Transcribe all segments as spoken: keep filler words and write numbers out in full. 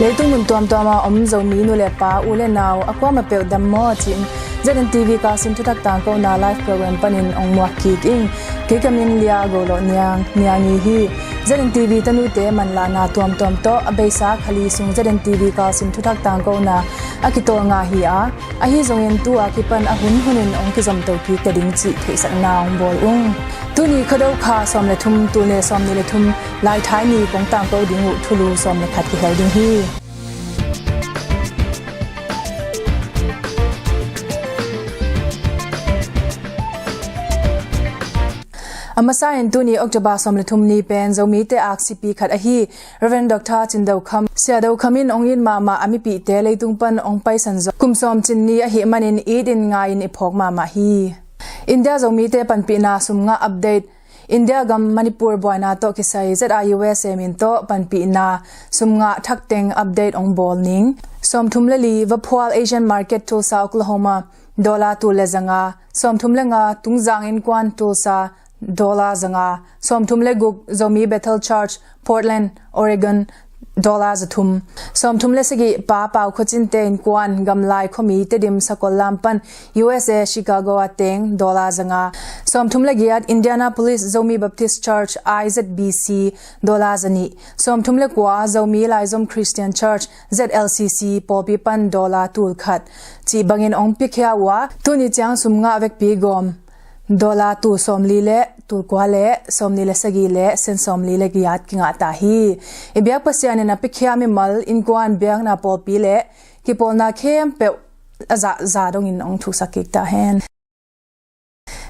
Leitung mun tuamtuam a om Zomi nu le pa, u le nau, a kuamah peuh dam maw ci-in Z N T V Kalsuan thuthak tangkona live program panin hong muak kik ing. Kei ka min Lia Go Lo Niang, Niang i hi. Z N T V tanute manlahna tuamtuam tawh a beisa kha li sung Z N T V Kalsuan thuthak tangkona a kitawl ngah hi a, ahi zongin tu-a kipan a hun hunin hong kizomto kik ta ding cih theihsakna hong bawl ung. Tuni Khuado kha sawm le thum, tul nih le sawmnih le thum, Laithai ni kong tangko ding uh thulu sawm le khat kihel ding hi. A masa in tuni October sawm le thum ni pen Zomite aksipi khat ahi Reverend Doctor Cin Do Kham, Sia Do Kham in hong it mahmah a mipihte leitung pan hong paisan zawh kum sawm cin ni ahih manin it in ngai in i phawk mahmah hi. India Zomite panpihna sum ngah update. India gam Manipur buaina tawh kisai Z I U S A min tawh panpihna sum ngah thakteng update hong bawl ning. Sawmthum le li, Vaphual Asian Market, Tulsa, Oklahoma, dollar tul le zanga. Sawmthum le nga, Tungzang Innkuan, Tulsa, dollar zanga. Sawmthum le guk, Zomi Bethel Church, Portland, Oregon, dollar zathum. Sawmthum le sagih, Pa Pau Khuacinte Innkuan, Gamlai khuami Tedim Sakollam pan U S A Chicago a teng, dollar zanga. Sawmthum le giat, Indianapolis Zomi Baptist Church, I Z B C, dollar zanih. Sawmthum le kua, Zomi Laizom Christian Church, Z L C C, pawlpi pan dollar tul khat cih bangin hong piakhia uh a, tuni ciang sum ngah vekpi gawm dollar tul sawmli le tul kua le sawmnih le sagih le sen sawmli le giat kingah ta hi. I biak Pasian in a piakhia mimal, innkuan, biakna, pawlpi le kipawlna khempeuh a zahza dongin hong thuksak kik ta hen.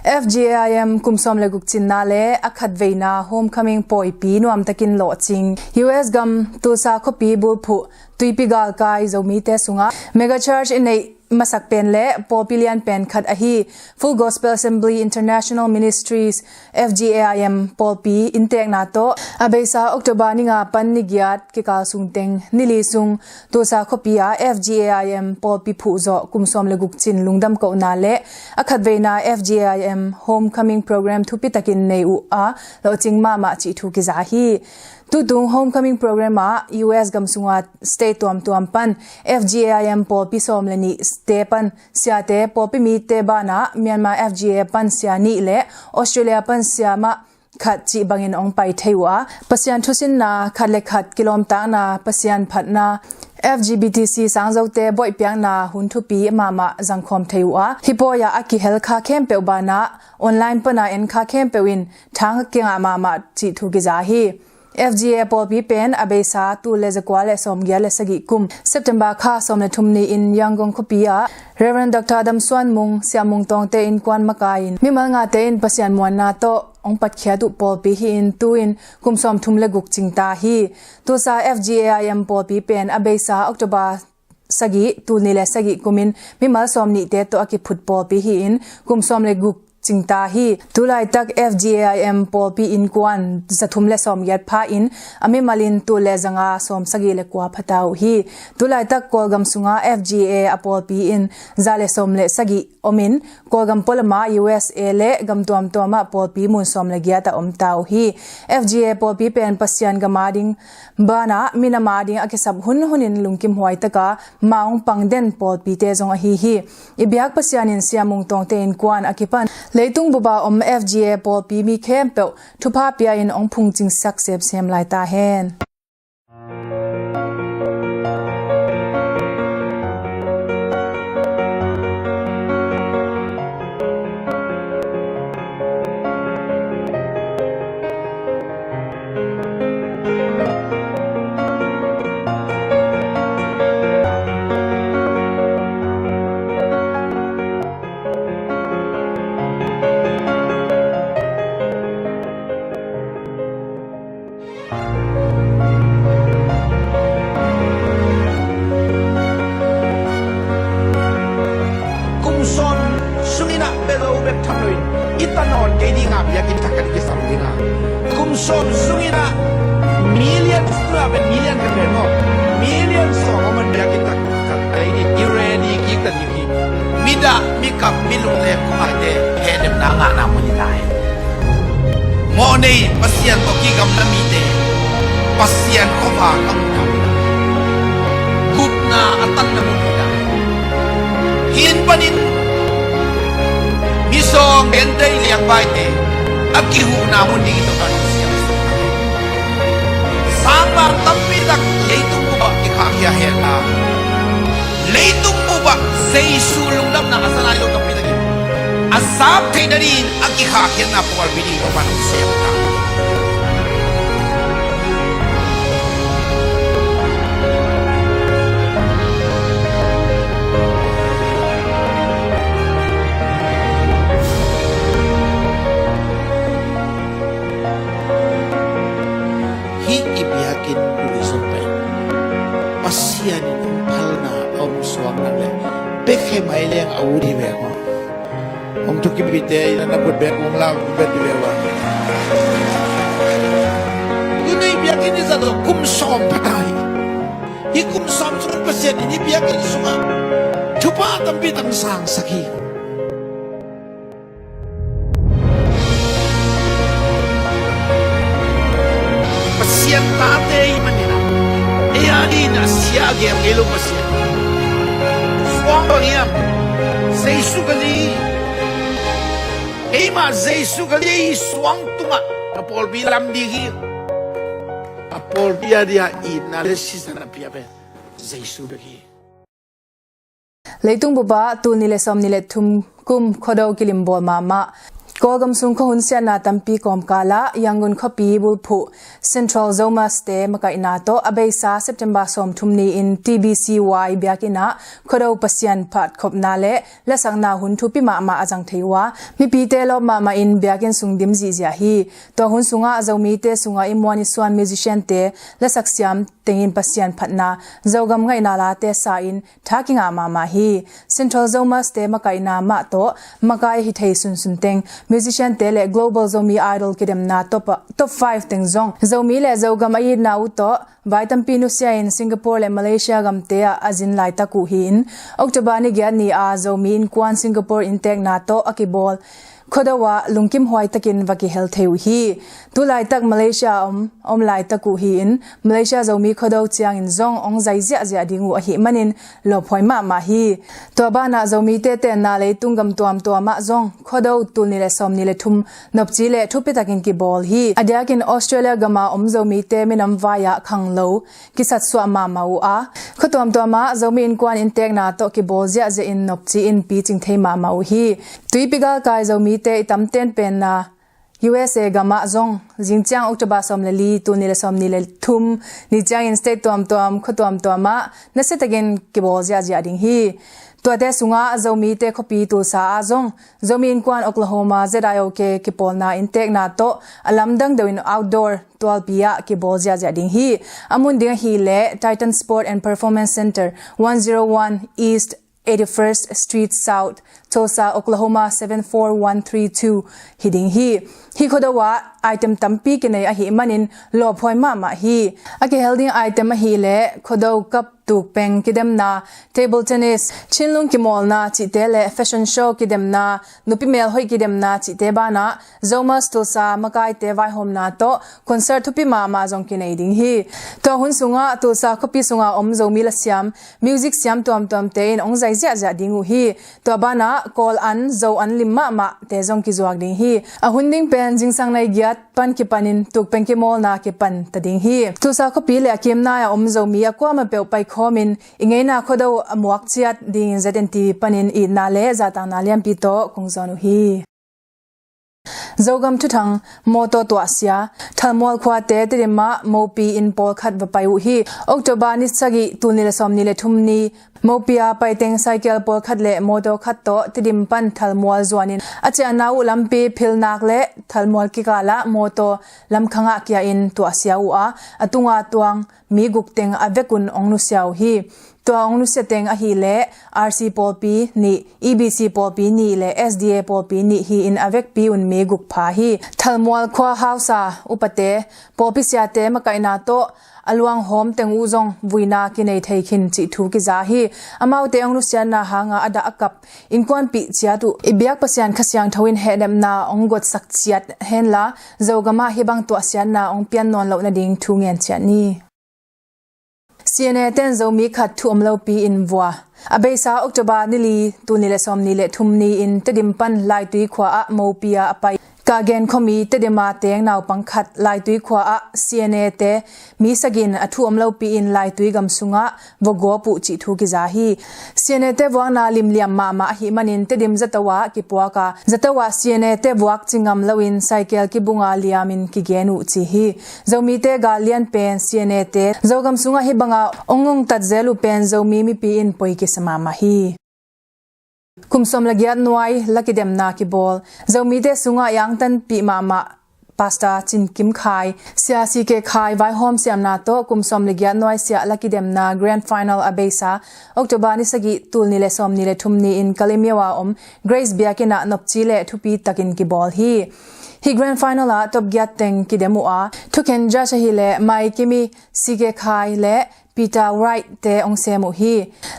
F G A I M kum sawm le guk cinna le a khatveina homecoming pawipi nuamtakin lawhcing. U S gam Tulsa khuapi bulphuh tuipi galkai Zomite sungah megachurch i neih masak pen le pawlpi lian pen khat ahi Full Gospel Assembly International Ministries, F G A I M, pawlpi inntekna tawh a beisa October ni nga pan ni giat kikal sung teng ni li sung Tulsa khuapi ah F G A I M pawlpi phuhzawh kum sawm le guk cin lungdam kohna le a khatveina F G A I M homecoming program thupitakin nei uh a, lawhcing mahmah cih thu kiza hi. Tutung homecoming program ah U S gam sunga state tuamtuam pan F G A I M pawlpi sawm le nih te pan siate, pawlpi mite banah Myanmar F G A pan sia nih le Australia pan sia mah khat cih bangin hong pai thei uh a, Pasian thusinna, khat le khat kilawmtakna, Pasian phatna, L G B T Q sangzote buaihpiakna hun thupi mahmah zangkhawm thei uh a, hih pawi ah a kihel kha khempeuh banah online pana en kha khempeuh in thang kingah mahmah cih thu kiza hi. F G A pawlpi pen a beisa tul le zakua le sawmgiat le sagih kum September kha sawm le thum ni-in Yangon khuapi ah Reverend Doctor Dam Suan Mung, Sia Mung Tawngte innkuan makai-in mimal ngate in Pasian muanna tawh hong patkhiat uh pawlpi hi-in tu-in kum sawmthum le guk cingta hi. Tulsa F G A I M pawlpi pen a beisa October sagih, tul nih le sagih kumin mimal sawmnihte tawh a kiphut pawlpi hi-in kum sawm le guk cingta hi. Tulaitak F G A I M pawlpi innkuan zathum le sawmgiat pha-in a mimalin tul le zanga sawmsagih le kua phata uh hi. Tulaitak Kawlgam sunga F G A a pawlpi in za le sawm le sagih omin Kawlgam pualamah U S A le gam tuamtuamah pawlpi mun sawm le giat a omta uh hi. F G A pawlpi pen Pasian gam ading banah minam ading a kisap hunhunin lungkim huaitaka mah hong pang den pawlpite zong ahi hi. I biak Pasian in Sia Mung Tawngte innkuan a kipan leitung bupa om F G A pawlpi mi khempeuh thupha pia-in hong phungcingsak semsem lai ta hen. Kum sawm sungin ah bia zo bek tham loin i ta nawn kei ding a, biakinn thak kan kisam ding a. Kum sawm sungin ah million, sungah pen million kan pen maw, million sawm a man biakinn thak kan ei ding i ready kik ta ding hi. Midah, mikap, milung le khuaite hehnemna ngahna mun hi ta hi. Mawhnei Pasian tawh kigamla mite Pasian khuavak a mu ta hi. a tanna mun hi a. Hih panin misawng, bentei, liangvaite a kihuhna mun ding hi tawh ka nong siam. Sangmang tampi tak leitung bup ah kikhahkhia hen la, leitung bup ah Jesu lungdamna a za nai lo tampi tak in a zak theih nadingin a kikhahkhiatna pawlpi ding Topa nong siam ta. Hih i biakinn lui zong pen Pasian in hong phalna a hong suak nak leh Bethlehem ah leng a ut hi ve maw. Hong thukipite in a na put bek hong lau bet hi ve maw. Tuni biakinn i zat lo kum sawm pha ta hi. Hih kum sawm sung Pasian in hih biakinn sungah thupha tampi tak sangsak hi. Pasian tate i hih manin ah, ei a dingin a sia a gem ngei lo Pasian. Suang bang hiam? Jesu Khazih. Eimah Jesu Khazih suang tungah a pawlpi lam ding hi. A pawlpi a dia itna le sisan a pia pen Jesu bek hi. Leitung bup ah tul nih le sawm nih le thum kum Khuado kilimbawl mahmah. Kawlgam sung khuahun siatna tampi kawmkal ah Yangon khuapi bulphuh Central Zomus te makaihna tawh a beisa September sawmthum ni-in T B C Y biakinn ah Khuado Pasian phatkhopna le lasakna hun thupi mahmah a zang thei uh a, mipite lawp mahmah in biakinn sung dim zihziah hi. Tua hun sungah Zomite sungah i muan i suan musician te, lasak siam tengin Pasian phatna, Zogam ngaihna late sa-in tha kingah mahmah hi. Central Zomus te makaihna mah tawh makai hi thei sunsun teng, musician te le Global Zomi Idol kidemna top, top five teng zong Zomi le Zogam a itna uh tawh vai tampi nusia-in Singapore le Malaysia gamte ah a zin laitak uh hi-in, October ni giat ni-a Zomi Innkuan Singapore inntekna tawh a kibawl Khuado ah lungkim huai takin va kihel thei uh hi. Tu laitak Malaysia a om, om laitak uh hi-in, Malaysia Zomi Khuado ciangin zong hong zai ziahziah ding uh ahih manin lawphuai mahmah hi. Tua banah Zomite tenna leitung gam tuamtuam ah zong Khuado tul nih le sawm nih le thum nopci le thupi takin kibawl hi. A diakin Australia gam a om Zomite minam vai ah khanglo kisatsuah mahmah uh a, khua tuamtuam ah Zomi Innkuan inntekna tawh kibawl ziahziah in nopci in picing thei mahmah uh hi. Tuipi galkai Zomite i tamten penna U S A gam ah zong zingciang October sawm le li, tul nih le sawm nih le thum ni ciangin state tuamtuam, khua tuamtuam ah nasia takin kibawl ziahziah ding hi. Tuate sungah Zomite khuapi Tulsa ah zong Zomi Innkuan Oklahoma Z I O K kipawlna inntekna tawh a lamdang deuhin outdoor tualpi ah kibawl ziahziah ding hi. A mun ding ahih leh Titan Sport and Performance Center, one zero one East eighty-first Street South, Tulsa, Oklahoma seven four one three two hi ding hi. Hih Khuado ah item tampi kinei ahih manin lawphuai mahmah hi. A kihel ding item ahih leh Khuado Cup tukpeng kidemna, table tennis, thinlung kimawlna cihte le fashion show kidemna, nupi melhoih kidemna cihte banah Zomus Tulsa makaite vaihawmna tawh concert thupi mahmah zong kinei ding hi. Tua hun sungah Tulsa khuapi sunga om Zomi lasiam, music siam tuamtuamte in hong zai ziahziah ding uh hi. Tua banah Kawl an, Zo an lim mahmahte zong kizuak ding hi. A hun ding pen zingsang nai giat pan kipanin tukpeng kimawlna kipan ta ding hi. Tulsa khuapi le a kimnai a om Zomi a kuamah peuh paikhawmin i ngeina Khuado a muak ciat dingin Z N T panin itna le zahtakna lianpi tawh kong zawn uh hi. Zogam thuthang, mawtaw tuahsia. Thalmual khuate Tedim ah mopi in pawlkhat va pai uh hi. October ni sagih, tul nih le sawm nih le thum ni, mopi a paiteng cycle pawlkhat le mawtaw khat tawh Tedim pan Thalmual zuanin a ciahna uh lampi Philnak le Thalmual kikal ah mawtaw lamkhang ah kia-in tuahsia uh a, a tunga tuang mi guk teng a vekun hong nusia uh hi. Tua hong nusia teng ahih leh R C pawlpi nih, E B C pawlpi nih le S D A pawlpi nih hi-in a vekpi un mi guk pha hi. Thalmual khua hausa upate, pawlpi siate makaihna tawh a luanghawm teng uh zong vuina kinei thei khin cih thu kiza hi. Amaute hong nusiatna hanga a dah a kap innkuanpih ciat uh i biak Pasian Kha Siangtho in hehnepna hong guatsak ciat henla, Zogam ah hih bang tuahsiatna hong pian nawn loh nading thu ngen ciat ni. CNA ten Zomi khat thu om lopi in vua. A beisa October ni li, tul ni le sawm ni le thum ni-in Tedim pan Laitui khua ah mopi a a pai Kagen khuami Tedim a teng naupang khat Laitui khua ah CNA te mi sagih in a thu om lopi in Laitui gam sungah vagawp uh cih thu kiza hi. CNA te vuakna limliam mahmah ahih manin Tedim zato ah kipuak a, zato ah CNA te vuak ci ngam loin cycle kibunga liamin kigen uh ci hi. Zomite gal lian pen CNA te Zogam sungah hih banga ong ngongtat zel uh pen Zomi mipi in poi kisa mahmah hi. Kum sawm le giat nuai la kidemna kibawl. Zomite sungah i angtanpih mahmah Pastor Cin Kim Khai, Sia C K Khai vaihawm siamna tawh kum sawm le giat nuai siah la kidemna grand final a beisa October ni sagih, tul ni le sawm ni le thum ni-in Kalemyo a om Grace Biakinn ah nopci le thupi takin kibawl hi. Hih grand final ah top giat teng kidem uh a, thukhen judge ahih leh Mai Kimi, C K Khai le Peter Wright te ong sem uh hi.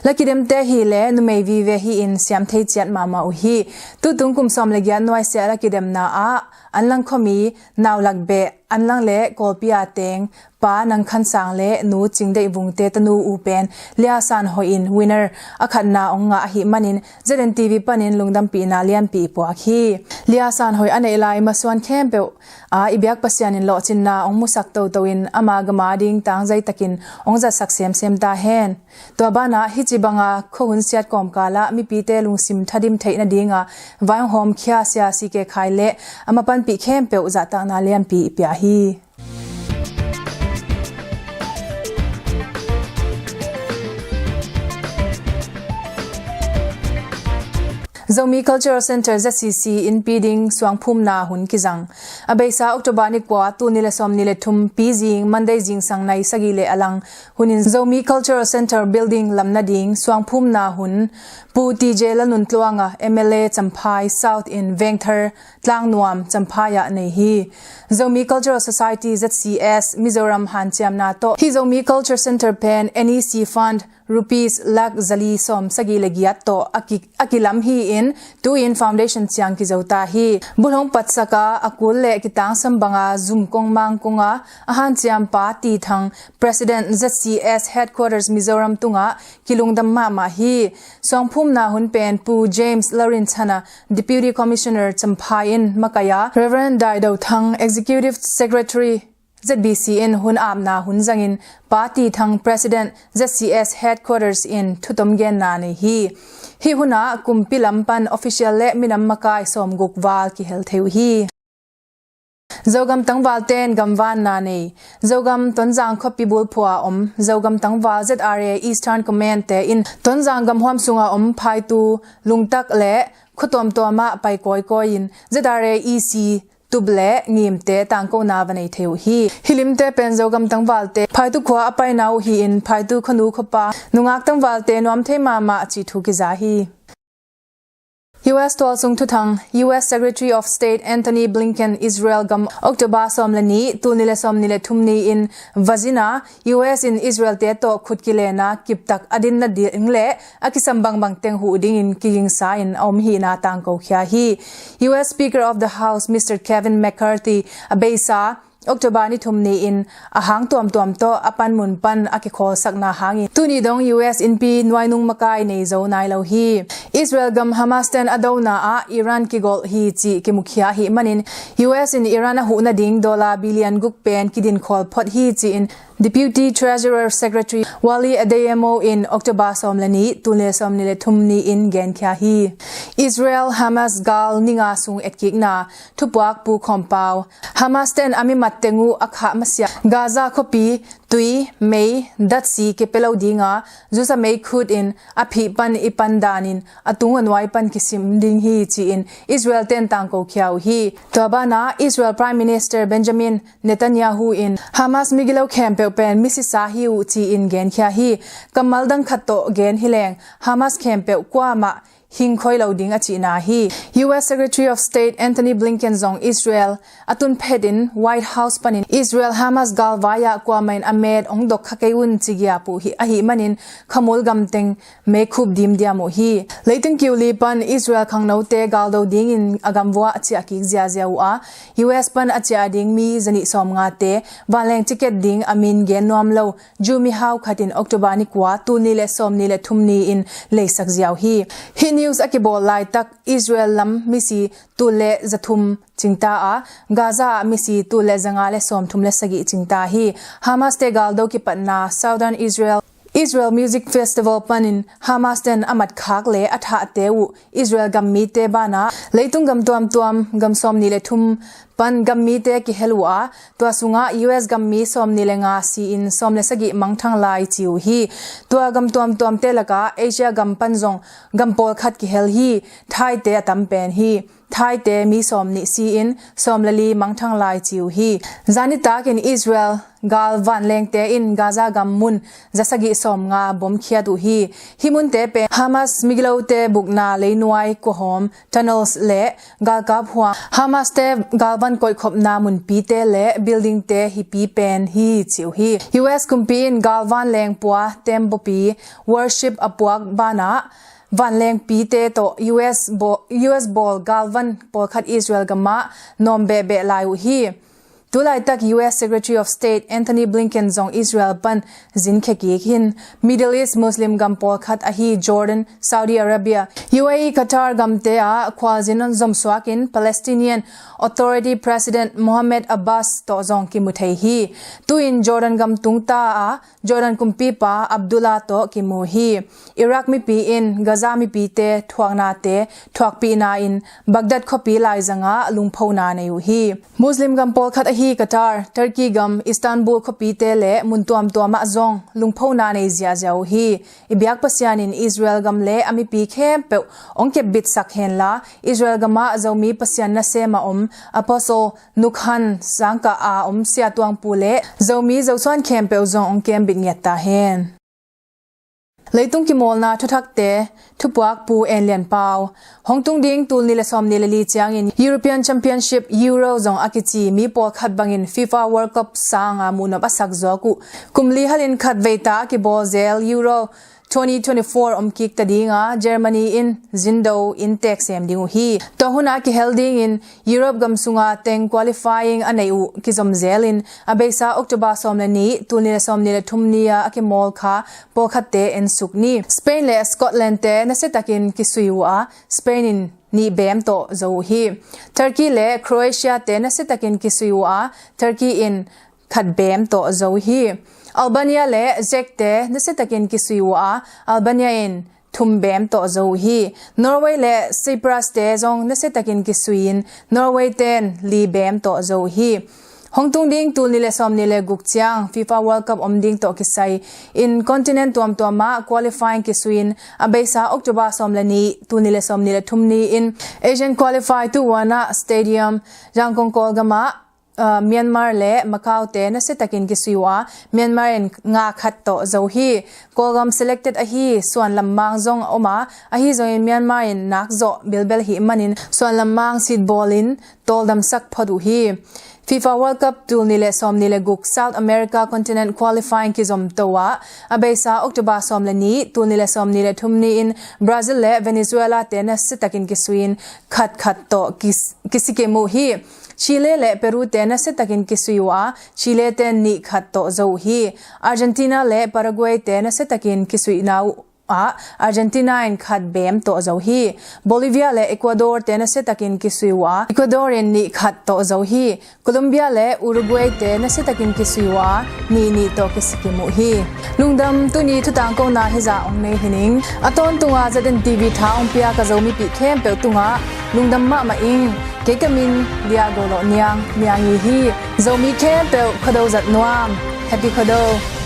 La kidemte hi le numei vive hi-in siam thei ciat mahmah uh hi. Tutung kum sawm le giat nuai siah la kidemna ah Anlang khuami naulak beh Anlang le Kawlpi a teng Pa Nang Khan Sang le Nu Cing Deih Vung te tanu uh pen Lia San Hoih in winner a khatna ong ngah ahih manin ZNTV panin lungdampihna lianpi i puak hi. Lia San Hoih a neih lai masuan khempeuh a i biak Pasian in lawhcinna ong musak toto in ama gam a ding tangzai takin ong zatsak semsem ta hen. Tua banah hih ci banga khuahun siat kawmkal ah mipite lungsim thadim theih nadinga vai ong hawmkhia Sia C K Khai le a mapanpih khempeuh zahtakna lianpi i pia hi. Zomi Cultural Centre, Z C C, innpi ding suangphumna hun kizang. A beisa October ni kua, tul ni le sawm ni le thum, Pi zing, Monday zingsang nai sagih le a lang hunin Zomi Cultural Centre building lam nading suangphumna hun Pu T J Lalnuntluanga, M L A Champhai South in Vengthar Tlangnuam Champhai ah nei hi. Zomi Cultural Society, Z C S, Mizoram hanciamna tawh hih Zomi Culture Centre pen N E C Fund rupees lakh zali sawm sagih le giat tawh a ki, a kilam hi-in tu-in foundation ciang kizo ta hi. Bulhong patsaka a kul le kitangsam banga zum kong mang konga a hanciam Pa Ti Thang, President, Z C S Headquarters Mizoram tungah kilungdam mahmah hi. Suangphumna hun pen Pu James Larinchhana, Deputy Commissioner Champhai in makaih a, Reverend Dai Do Thang, Executive Secretary, Z B C in hun apna hun zangin Pa Ti Thang, President, Z C S Headquarters in thutom genna nei hi. Hih hunah kumpi lam pan official le minam makai sawmguk val kihel thei uh hi. Zogam tangvalte in gamvanna nei. Zogam Tonzang khuapi bulphuh a om Zogam tangval Z R A Eastern Command te in Tonzang gamhuam sunga om phaitu lungtak le khua tuamtuam ah pai kawikawi in Z R A E C tup le ngimte tangkona va nei thei uh hi. Hih limte pen Zogam tangvalte phaitu khua a paina uh hi-in phaitu khuanu khuapa nungak tangvalte nuam thei mahmah cih thu kiza hi. U S tualsung thuthang, U S Secretary of State Antony Blinken Israel gam October sawm le nih, tul ni le sawm ni le thum ni-in va zin a, U S in Israel te tawh khut kilenna kiptak a din nading le a kisam bangbang teng huh dingin kigingsa in a om hihna tangkokhia hi. U S Speaker of the House Mister Kevin McCarthy a beisa October ni thum ni-in a hang tuamtuam tawh a panmun pan a kikhawlsakna hangin tuni dong U S innpi nuainung makai nei zo nai lo hi. Israel gam Hamas ten a dona ah Iran kigolh hi cih kimukhia ahih manin U S in Iran a huh nading dollar billion guk pen kidinkhol phot hi ci-in Deputy Treasurer Secretary Wally Adeyemo in October sawm le nih, tul ni le sawm ni le thum ni-in genkhia hi. Israel Hamas gal ni nga sung etkikna thupuak Pu Khawm Pau, Hamas ten a mimat teng uh a khah masiah Gaza khuapi tui, mei, datsi kipia lo dinga zusa mei khut in a phih pan i pan danin a tung a nuai pan kisim ding hi ci-in Israel ten tangkokhia uh hi. Tua banah Israel Prime Minister Benjamin Netanyahu in Hamas migilo khempeuh pen misisa hi uh ci-in genkhia hi. Kammal dang khat tawh gen hileng Hamas khempeuh kuamah hing khoi lo ding a cihna hi. U S Secretary of State Antony Blinken zong Israel a tun phetin White House panin Israel Hamas galvai ah kuamah in a met hong dok kha kei un ci giap uh hi, ahih manin khamul gamteng meikhup dimdiam uh hi. Leitung kiu li pan Israel khangnote galdo dingin a gamvua a ciah kik ziazia uh a, U S pan a ciah ding mi zanih sawmngate vanleng ticket ding a min gen nuam lo Jew mihau khat in October ni kua, tul nih le sawmnih le thum ni-in leisak ziau hi. Hih news a kibawl laitak Israel lam misi tul le zathum cingta a, Gaza ah misi tul le zanga le sawmthum le sagih cingta hi. Hamas te galdo kipatna Southern Israel, Israel Music Festival panin Hamas ten a matkhak le a thahte uh Israel gam mite banah leitung gam tuamtuam gam sawmnih le thum pan gam mite kihel uh a, tua sungah U S gam mi sawmnih le nga si-in sawm le sagih mangthang lai ci uh hi. Tua gam tuamtuamte lakah Asia gam pan zong gam pawlkhat kihel hi. Thaite a tam pen hi. Thaite mi sawmnih si-in sawm le li mangthang lai ci uh hi. Zanitakin Israel gal vanlengte in Gaza gam mun zasagih sawmnga bomkhiat uh hi. Hih munte pen Hamas migilote bukna leinuai kuahawm, tunnels le galkap huang, Hamas te galvan koihkhopna munpite le buildingte hipi pen hi ci uh hi. U S kumpi in galvan lengpua tembopi worship a puak banah vanlengpite tawh U S baw-, U S bawl galvan pawlkhat Israel gamah nawm behbeh lai uh hi. Tulaitak U S Secretary of State Antony Blinken zong Israel pan zinkhia kik hin Middle East Muslim gam pawlkhat ahi Jordan, Saudi Arabia, U A E, Qatar gamte ah khualzin zomsuakin Palestinian Authority President Mohammed Abbas tawh zong kimu thei hi. Tu-in Jordan gam tungta ah Jordan kumpipa Abdullah tawh kimu hi. Iraq mipi in Gaza mipite thuaknate thuakpihna in Baghdad khuapi laizangah lungphona nei uh hi. Muslim gam pawlkhat ahi Qatar, Turkey gam Istanbul khuapite le mun tuamtuamah zong lungphona nei ziahziah uh hi. I biak Pasian in Israel gam le a mipi khempeuh hong kepbitsak henla, Israel gamah Zomi Pasian nasem a om Apostle Nukhan sangkah a om Sia Tuangpu le Zomi Zosuan khempeuh zong hong kembit ngiat ta hen. Leitung kimawlna thuthakte, thupuak Pu En Lian Pau. Hong tung ding tul nih le sawmnih le li ciangin European Championship Euro zong a kici mi pawlkhat bangin FIFA World Cup sanga muhnop a sak zawk uh kum li halin khat veita a kibawl zel Euro twenty twenty-four om kik ta dinga Germany in zindo in teek sem ding uh hi. Tua huna kihel dingin Europe gam sunga teng qualifying a neih uh kizom zelin a beisa October sawm le nih, tul nih le sawmnih le thum ni-a a kimawl kha pawlkhatte ensuk ni. Spain le Scotland te nasiatakin kisui uh a, Spain in nih beem tawh zo uh hi. Turkey le Croatia te nasiatakin kisui uh a, Turkey in khat beem tawh zo hi. Albania le Czech te nasiatakin kisui uh a, Albania in thum beem tawh zo uh hi. Norway le Cyprus te zong nasiatakin kisui-in Norway ten li beem tawh zo uh hi. Hong tung ding tul nih le sawmnih le guk ciang FIFA World Cup om ding tawh kisai in continent tuamtuamah qualifying kisui-in a beisa October sawm le nih, tul nih le sawmnih le thum ni-in Asian Qualify two one ah stadium Zangkong Kawlgamah, uh, Myanmar le Macau te nasiatakin kisui uh a, Myanmar in nga khat tawh zo hi. Kawlgam selected ahi Suan Lam Mang zong a om a, ahi zongin Myanmar in nak zawh bilbel hih manin Suan Lam Mang sitbawlin tawldamsak phot uh hi. FIFA World Cup tul nih le sawmnih le guk South America Continent Qualifying kizom to ah a beisa October sawm le nih, tul nih le sawmnih le thum ni-in Brazil le Venezuela te nasiatakin kisui-in khat khat tawh kis-, kisikim uh hi. Chile le Peru te nasiatakin kisui uh a, Chile te nih khat tawh zo uh hi. Argentina le Paraguay te nasiatakin kisuihna uh ah Argentina in khat beem tawh zo hi. Bolivia le Ecuador te nasiatakin kisui uh a, Ecuador in nih khat tawh zo hi. Colombia le Uruguay te nasiatakin kisui uh a, nih nih tawh kisikim uh hi. Lungdam, tuni thutangkona hizah hong nei hi ning. A tawntunga Z N T V tha hong pia ka Zomipih khempeuh tungah lungdam mahmah ing. Kei ka min Lia Go Lo Niang, Niang i hi. Zomi khempeuh Khuado zat nuam. Happy Khuado.